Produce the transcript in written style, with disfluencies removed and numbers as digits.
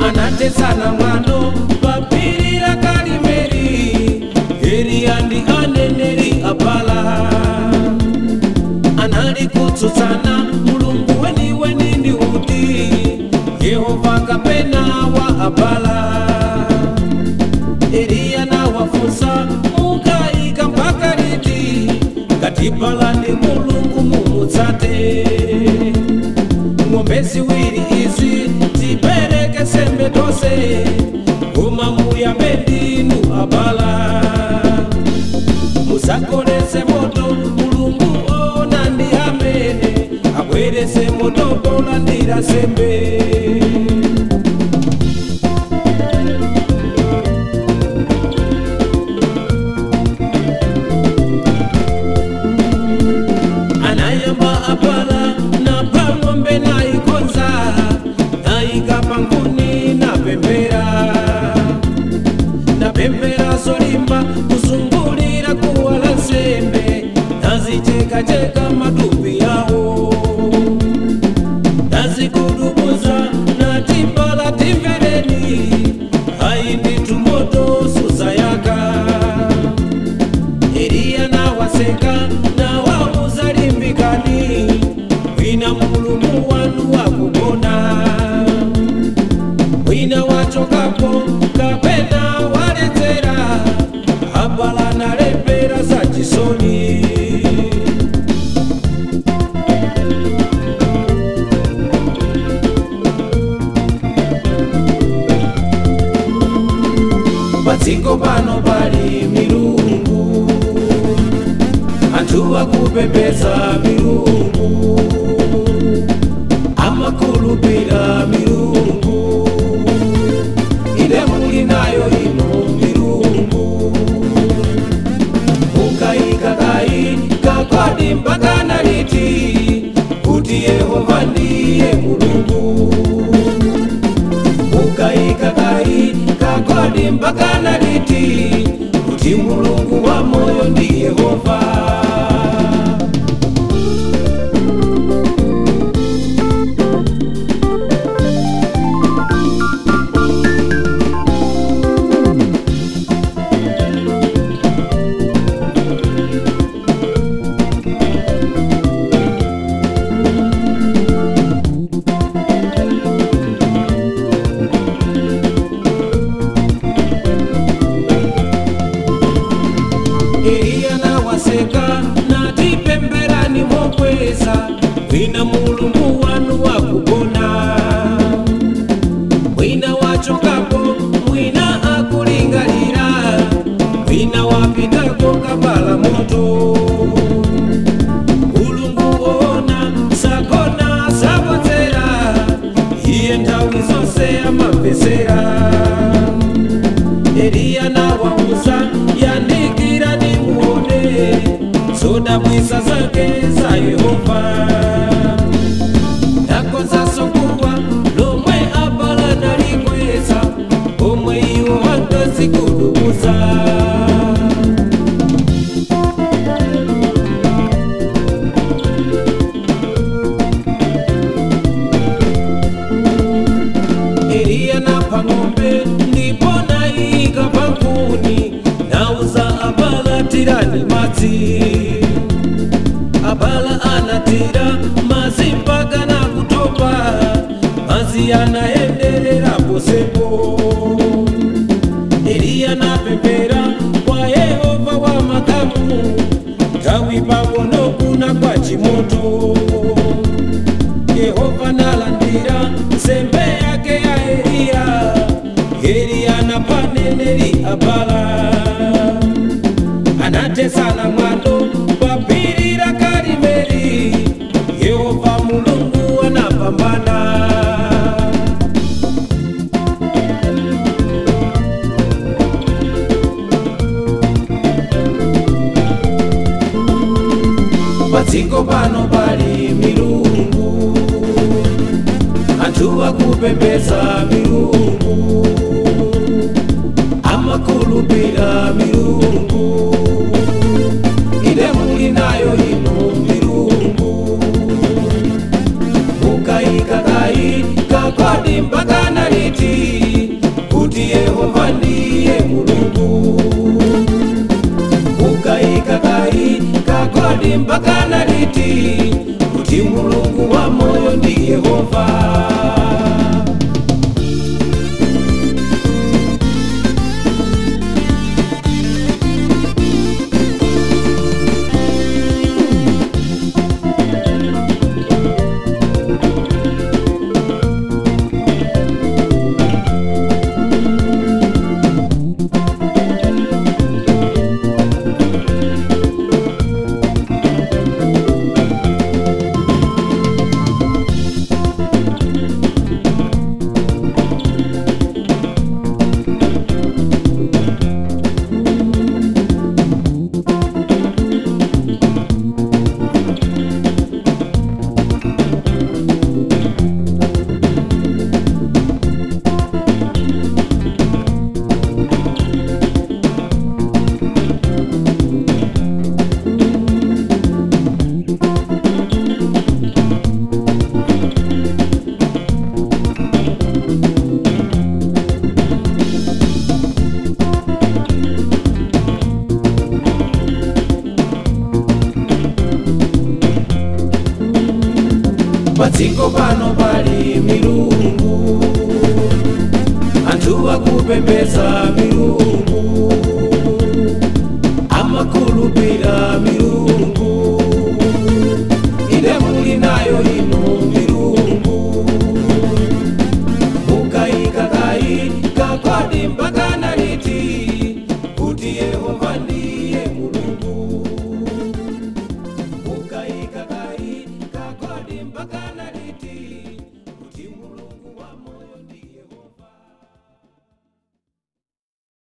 Anatesana mwano papirira Karimeli, Eliya ndi aneneri abala. Anali kutsutsana Mulungu weni weni ndi uti, Yehova kapena wa abala. Eliya nawafunsa mukayika mpaka liti, ngati Bala ndi Mulungu mumutsate. Ng'ombe ziwiri izi tipereke sembe tonse, koma muyambe ndinu abala. Musakolese moto Mulungu ona ndi amene abwerese moto polandira sembe. Anayamba abala na ng'ombe naikonza, naika panguni napembera, napembera zolimba kuzungulira kuwala nsembe, nazichekacheka matupi yawo, nazikudubuza natimbala timvereni, ayi nditu moto suzayaka. Eliya nawaseka nawauza limbikani, wina Mulungu wanu wakugona, wina wachokapo kapena waledzera, abala nalembera za chisoni. Padziko pano pali milungu, anthu akupembedza milungu, amakhulupirira milungu, ine muli nayo ino milungu. Mukayikakayika kodi mpaka naliti, kuti Yehova ndiye Mulungu. Mukayikakayika kodi mpaka naliti, kuti Mulungu wa moyo ndi Yehova. Eliya nawaseka natipemberani mokweza, wina Mulungu wanu wakugona, wina wachokapo, mwina akulingalira, wina wapitako kapala moto. Mulungu woona sakona sapotsera, iye nthawi zonse amamvesera. Eliya nawauza yandikira nimuone zodabwisa zake za Yehova. Nakonza sokuwa lomwe abala nalikweza, omwe iwo angazikudubuza. Eliya napha ng'ombe ndipo nayika pankhuni, nauza abala tirani madzi. Abala anatira madzi mpaka nakutopa, madzi anayenderera posepo. Eliya napembera kwa Yehova wa makamu, nthawi pang'ono kuna kwa chimoto. Yehova nalandira nsembe yake ya Eliya, Eliya napaneneri abala. Anatesana mwando papiri la Karimeli, Yehova Mulungu anapambana. Padziko pano pali milungu, anthu akupembedza milungu, amakhulupirira milungu, ine muli nayo inu milungu. Mukayikakayika kodi mpaka liti kuti Yehova ndiye Mulungu? Mukayikakayika kodi mpaka liti kuti Mulungu wa moyo ndi Yehova? Padziko pano pali milungu, anthu akupembedza milungu, amakhulupirira milungu, ine muli nayo inu milungu. Mukayikakayika kodi mpaka liti kuti Yehova ndiye Mulungu? Mukayikakayika kodi mpaka liti?